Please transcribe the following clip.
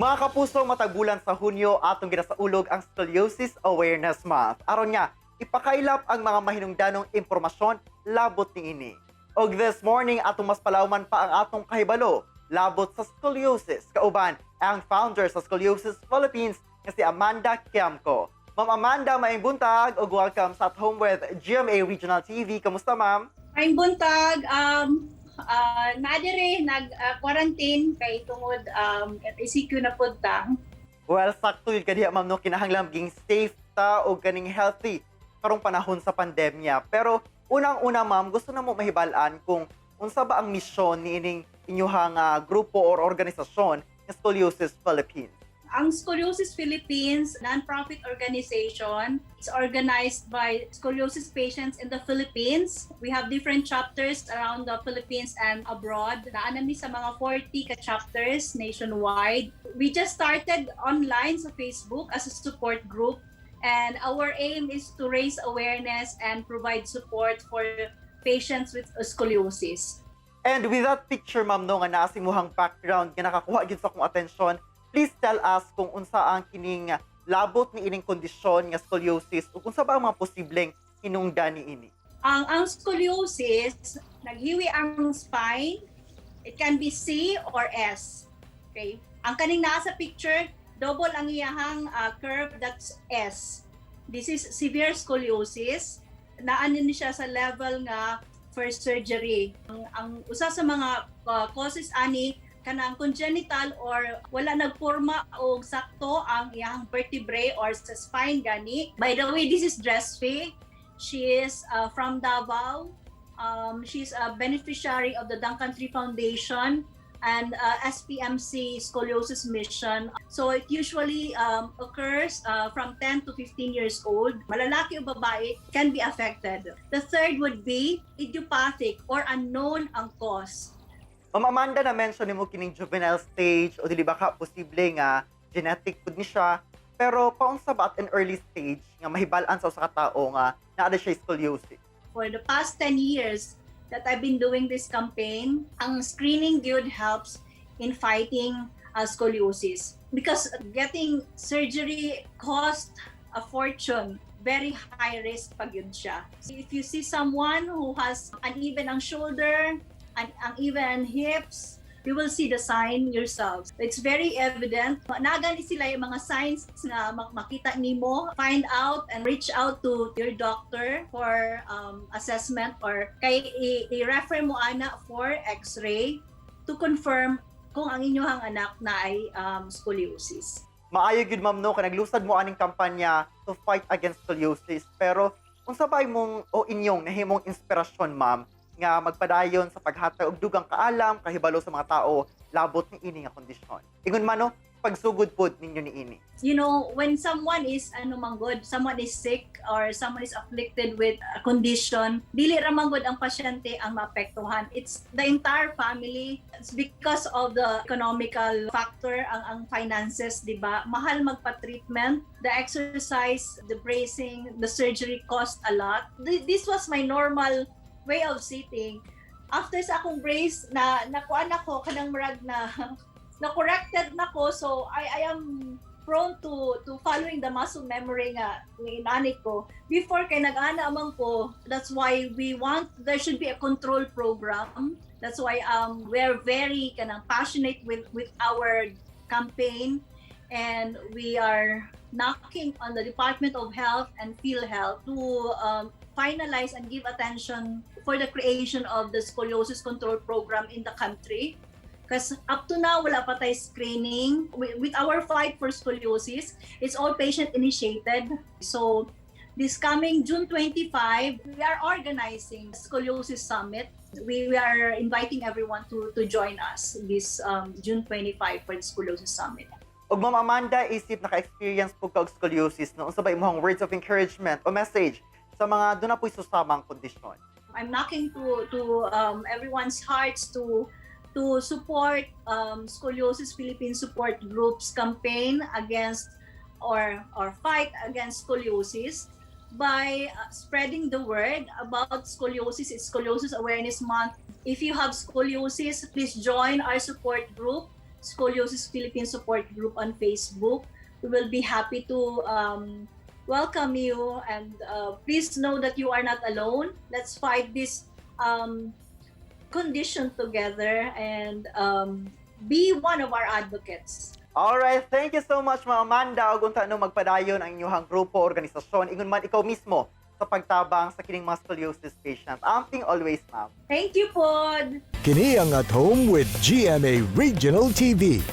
Mga kapuso, matag bulan sa Hunyo atong ginasaulog ang Scoliosis Awareness Month. Aron nga ipakailap ang mga mahinungdanong impormasyon labot niini. Og this morning, atong mas palawman pa ang atong kahibalo labot sa scoliosis kauban ang founder sa Scoliosis Philippines nga si Amanda Kiamco. Ma'am Amanda, maayong buntag ug welcome sa At Home with GMA Regional TV. Kamusta, ma'am? Maayong buntag, naa diri nag quarantine kay tungod at ECQ na pud ta. Well, sakto gyud kadiha, ma'am, no, kinahanglan maging safe ta o ganing healthy karong panahon sa pandemya. Pero unang-una, ma'am, gusto namo mahibal-an kung unsa ba ang misyon niining inyuhang grupo or organisasyon nga Scoliosis Philippines. Ang Scoliosis Philippines, non-profit organization, is organized by scoliosis patients in the Philippines. We have different chapters around the Philippines and abroad. Naa na mi sa mga 40 ka chapters nationwide. We just started online sa Facebook as a support group, and our aim is to raise awareness and provide support for patients with scoliosis. And with that picture, ma'am, no, nga naa sa imuhang background nga nakakuha gyud sa akong atensyon, please tell us kung unsa ang kining labot ni ining kondisyon nga scoliosis ug unsa ba ang mga posibleng hinungdan niini. Ang scoliosis, naghiwi ang spine. It can be C or S. Okay? Ang kaning naa sa picture, double ang iyahang curve, that's S. This is severe scoliosis. Naa ni siya sa level nga for surgery. Ang usa sa mga causes ani, kanang congenital or wala nagporma og sakto ang iyang vertebrae or sa spine gani. By the way, this is Dressfee. She is from Davao. She's a beneficiary of the Duncan Tree Foundation and SPMC Scoliosis Mission. So it usually occurs from 10 to 15 years old. Malalaki o babae can be affected. The third would be idiopathic or unknown ang cause. Ma'am Amanda, na-mention nimo kining juvenile stage o dili ba ka posible nga genetic pud ni siya. Pero paunsa ba at an early stage nga mahibal-an sa usa ka tawo nga naa siya scoliosis? For the past 10 years that I've been doing this campaign, ang screening good helps in fighting scoliosis because getting surgery cost a fortune. Very high risk pa gyud siya. If you see someone who has uneven ang shoulder, uneven hips, you will see the sign yourselves. It's very evident. Naa gani sila yung mga signs nga makita nimo. Find out and reach out to your doctor for assessment or kay i-refer mo ana for x-ray to confirm kung ang inyong anak naay scoliosis. Maayo gyud, ma'am, no, kay naglusad mo aning kampanya to fight against scoliosis. Pero unsa ba imong o inyong nahimong inspirasyon, ma'am, nga magpadayon sa paghatag og dugang kaalam, kahibalo sa mga tao labot ni ini nga kondisyon? Ingon man no, pagsugod pod ninyo niini. When someone is ano man gud, someone is sick or someone is afflicted with a condition, dili ra man gud ang pasyente ang maapektuhan. It's the entire family. It's because of the economical factor, ang finances, di ba? Mahal magpa-treatment, the exercise, the bracing, the surgery cost a lot. This was my normal way of sitting. After sa akong brace, na nakuan ako kanang murag na na corrected na ko, so I am prone to following the muscle memory nga inani ko before kay nag-ana man ko. That's why we want there should be a control program. That's why we're very kanang passionate with our campaign, and we are knocking on the Department of Health and PhilHealth to finalize and give attention for the creation of the scoliosis control program in the country. Because up to now, wala pa tayo screening. With our fight for scoliosis, it's all patient-initiated. So, this coming June 25, we are organizing Scoliosis Summit. We are inviting everyone to join us this June 25 for the Scoliosis Summit. Ug Ma'am Amanda, isip naka-experience po ka og scoliosis, no, unsa ba imong words of encouragement o message sa mga duna po'y susamang kondisyon? I'm knocking to everyone's hearts to support Scoliosis Philippines Support Group's campaign against or fight against scoliosis by spreading the word about scoliosis. It's Scoliosis Awareness Month. If you have scoliosis, please join our support group. Scoliosis Philippines Support Group on Facebook. We will be happy to welcome you, and please know that you are not alone. Let's fight this condition together and be one of our advocates. Alright, thank you so much, Ma'am Amanda. Ug unta no magpadayon ang inyong grupo, organisasyon, ingon man ikaw mismo sa pagtabang sa kining mga scoliosis patients. Amping always, ma'am. Thank you pod. Kini ang At Home with GMA Regional TV.